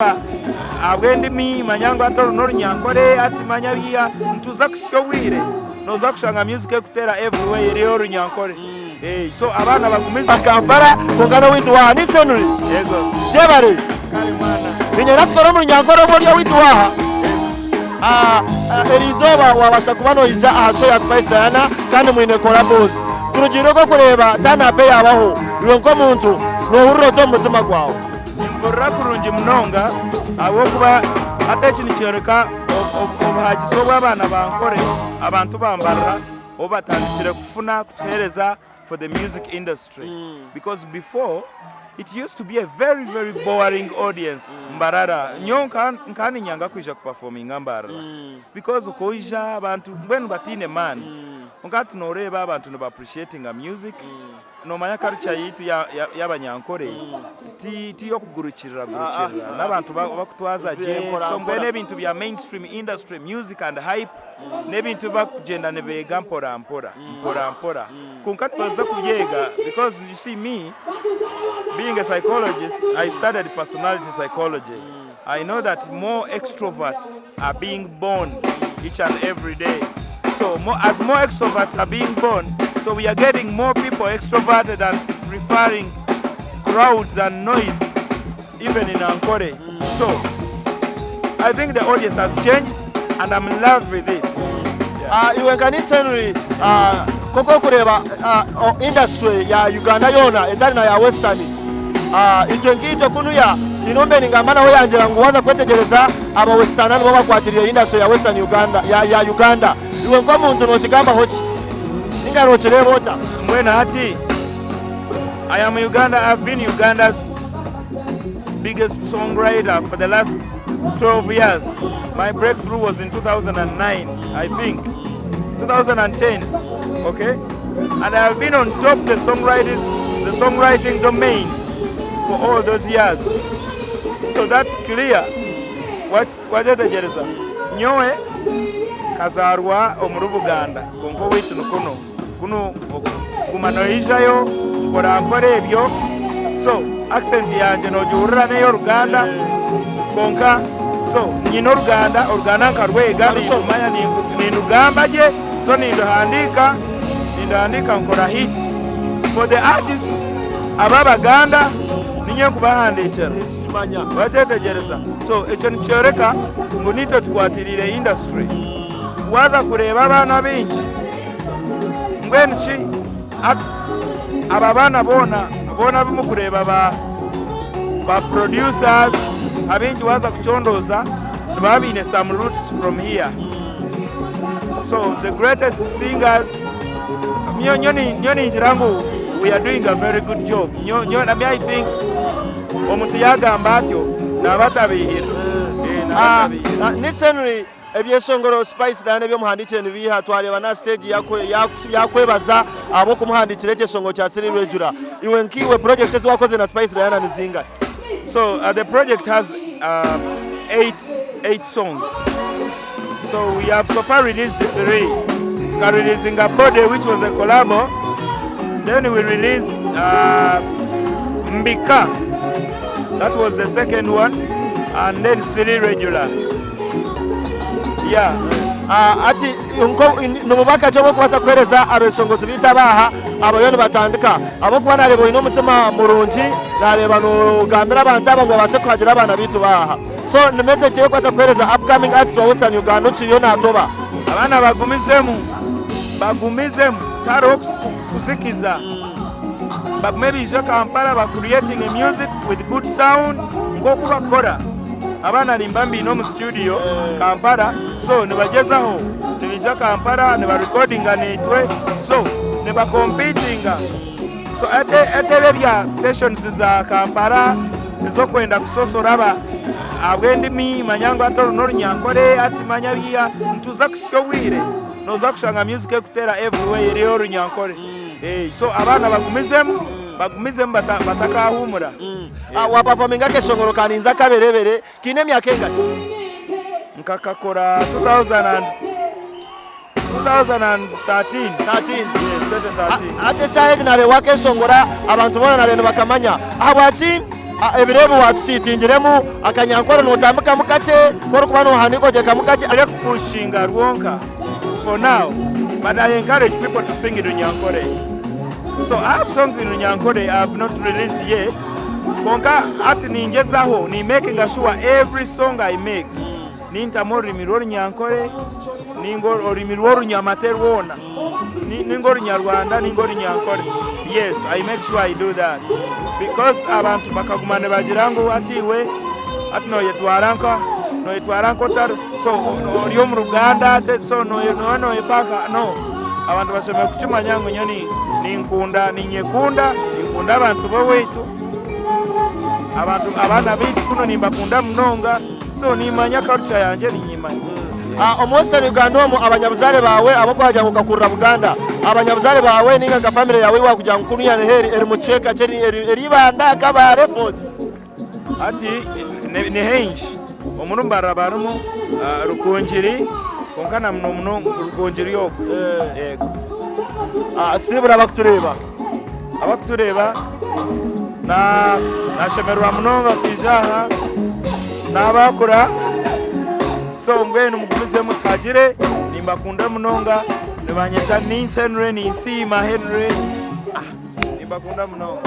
Ahabw'endimi manya ngu hati oru n'orunyankore hati manya buriya nituza kuhitsya obwire nooza kushanga music erikuteera everywhere eri ey'orunyankore so abaana bagumize. Kampala kwonka n'owaitu waaha ni Senry. Yego. Gyebare. Kare mwana. Niinyenda tukore omu runyankore obu ori owaitu waaha. Eri izooba waabaasa kuba noija aha show ya Spice Diana kandi mwine collabos. Kurugiirira oku orikureeba turn up eyaabaho, iwe nk'omuntu noohurira ota omu mutima gwawe? Nimpurira kurungi munonga ahabw'okuba hati eki nikyoreka obuhagizi obu abaana ba Ankore abantu ba Mbarara obu batandikire kufuna kutuheereza for the music industry because before it used to be a very very boring audience Mbarara. Nyowe nkaba niinyanga kwija kupafominga Mbarara because ku oija abantu mbwenu bataine maani kwonka hati nooreeba abantu niba appreciatinga music. Noomanya culture yaitu y'Abanyankore ti y'okugurukirira gurukirira n'abantu bakutwaza gye so mbwenu ebintu bya mainstream industry music and hype n'ebintu ebi bakugyenda nibeega mpora mpora mpora mpora kwonka nibaza kubyega because you see me being a psychologist I studied personality psychology I know that more extroverts are being born each and every day. So more, as more extroverts are being born, so we are getting more people extroverted and preferring crowds and noise, even in Ankore. So I think the audience has changed and I'm in love with it. Yeah. Ah, iwe nka Nince Henry ah, koko okureeba ah, o- industry ya Uganda yoona etari na ya Western ah, itwe nkaitwe kunuya ino mbe ningamba nawe yangira ngu waza kwetegyereza aba Westana nibo bakwatiriire industry ya Western Uganda ya, ya Uganda iwe nk'omuntu nokigambaho ki ninga nokireeba ota? Mbwenu hati I am Uganda, I've been Uganda's biggest songwriter for the last 12 years. My breakthrough was in 2009, I think. 2010, okay? And I have been on top the songwriters, the songwriting domain for all those years. So that's clear. Wagyetegyereza? Nyowe nkazaarwa omuri Buganda, kwonka owaitu ni kunu. Kunu okuguma noijayo mpora mpora ebyo so accent yangye nogihurira n'ey'oruganda kwonka so nyine oruganda, oruganda nkarwega nindumanya nindugamba gye so ninduhandiika ninduhandiika nkora hits for the artists ab'abaganda niinye nkubahandiikira Wakyetegyereza? So ekyo nikyoreka ngu naitwe tukwatiriire industry. Waaza kureeba abaana abaingi mbwenu ki aba baana boona boona abu murikureeba ba ba producers abaingi waaza kucondooza nibaba baine some roots from here. So the greatest singers so nyowe ningira ngu we are doing a very good job. Nyowe me I think omuntu yaagamba atyo naaba atabeihire. Naaba atabeihire. Nince Henry Ebyeshongoro Spice Diana ebi omuhandiikire nibiiha? Twareeba n'aha siteegi yaakwebaza ahabw'okumuhandiikira ekyeshongoro kya Siri Rwejura. Iwe nkaiwe purojekiti ezi waakozire na Spice Diana ni zingahi? So the project has 8 songs. So we have so far released 3. Tukareleasinga Body which was a collabo. Then we released Mbika. That was the second one. And then Siri Regular. Yeah. Hati nibubaka ki obu orikubaasa kuheereza abeeshongozi baitu ab'aha abariyo nibatandika? Ahabw'okuba naareeba oine omutima murungi, naareeba noogambira abantu aba ngu babaase kuhagira abaana baitu b'aha. So ni message ki ei orikubaasa kuheereza upcoming artists wa Western Uganda okiriyo naatoba? Abaana bagumizemu, bagumizemu tihariho kuzikiza. Bagume baije Kampala ba creatinge music with good sound nk'oku bakukora. Abaana nimba mbaine omu studio Kampala so nibagyezaho nibaija Kampala niba recordinga naitwe so niba competinga so ate ebi ebya stations za Kampala ez'okwenda kusosora aba ahabw'endimi manya ngu hati oru n'orunyankore hati manya buriya nituza kuhitsya obwire nooza kushanga music erikuteera everywhere eri ey'orunyankore. So abaana bagumizemu bagumizemu batakahuumura. Wa performinga akeshongoro ka Ninza Kaberebere kaine emyaka engahi? Nkakakora 2013. 13. Yes, 2013. Hati eshaaha egi nareeba wakeshongora abantu boona nareeba nibakamanya. Ahabwaki Ebiro ebi waatusiitingiremu akanyankore nootambikamu kakye, ku orikuba noohandiika oteekamu kakye. Ndeke kupushinga rwonka for now but I encourage people to sing in Runyankore. So I have songs in Runyankore I have not released yet. Kwonka hati ningyezaho ni making sure every song I make nintamu orurimi rw'orunyankore ninga orurimi rw'orunyamate rwona ninga orunyarwanda ninga orunyankore. Yes, I make sure I do that because abantu bakaguma nibagira ngu hati iwe hati noyetwara nka noyetwara nk'otari so ori omu ruganda ate so noba noyepaka no abantu bashemereire kukimanya ngu nyowe ninkunda ninyekunda ninkunda abantu b'owaitu abantu abaana baitu kunu nimbakunda munonga. So nimanya culture yangye ninyimanya. Omu Western Uganda omu abanyabuzaare baawe ahabw'okuba ngu okakurira Buganda, abanyabuzaare baawe ninga nka famire yaawe ei waakugira ngu kunuya niho eri, eri mu kicweka ki? Eri Ibanda, Kabale, Fort? Hati ni haingi, omuri Mbarara barimu, Rukungiri kwonka na muno muno Rukungiri okwo. Yego. Siibura abakutureeba. Abakutureeba nashemererwa munonga kwija aha nabakura so mbwenu mugumizemu tuhagire nimbakunda munonga nibanyeta Nince Henry ninsiima Henry ah, nimbakunda munonga.